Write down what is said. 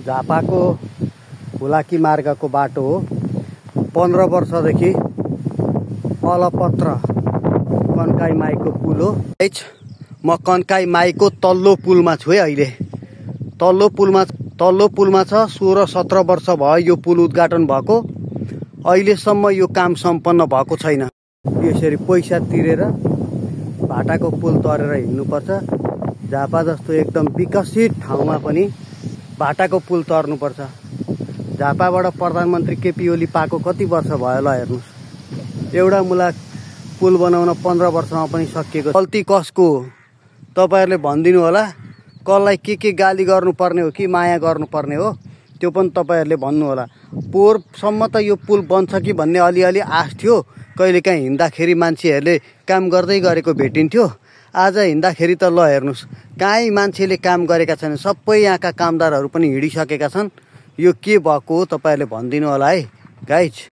झापाको हुलाकी मार्गको बाटो हो। 15 वर्षदेखि अलपत्र कन्काई माईको पुल हो। म कन्काई माईको तल्लो पुलमा छु है। अहिले तल्लो पुलमा छ। 16-17 वर्ष भयो यो पुल उद्घाटन भएको। अहिलेसम्म यो काम सम्पन्न भएको छैन। यसरी पैसा तिरेर भाटाको पुल तरेर हिँड्नुपर्छ। झापा जस्तो एकदम विकसित ठाउँमा पनि भाटाको पुल तर्नुपर्छ। झापाबाट प्रधानमन्त्री केपी ओली पाएको कति वर्ष भयो ल हेर्नुहोस्। एउटा मुला पुल बनाउन 15 वर्षमा पनि सकिएको। गल्ती कसको हो तपाईहरुले भनिदिनु होला। कसलाई के गाली गर्नुपर्ने हो कि माया गर्नुपर्ने हो त्यो पनि तपाईहरुले भन्नु होला। पोहोरसम्म त यो पुल बन्छ कि भन्ने अलिअलि आश थियो। कहिलेकाहीँ हिँड्दाखेरि मान्छेहरूले काम गर्दै गरेको भेटिन्थ्यो। आज हिँड्दाखेरि त ल हेर्नुहोस् कहीँ मान्छेले काम गरेका छैनन्। सबै यहाँका कामदारहरू पनि हिँडिसकेका छन्। यो के भएको हो तपाईहरुले भनिदिनु होला है गाइज।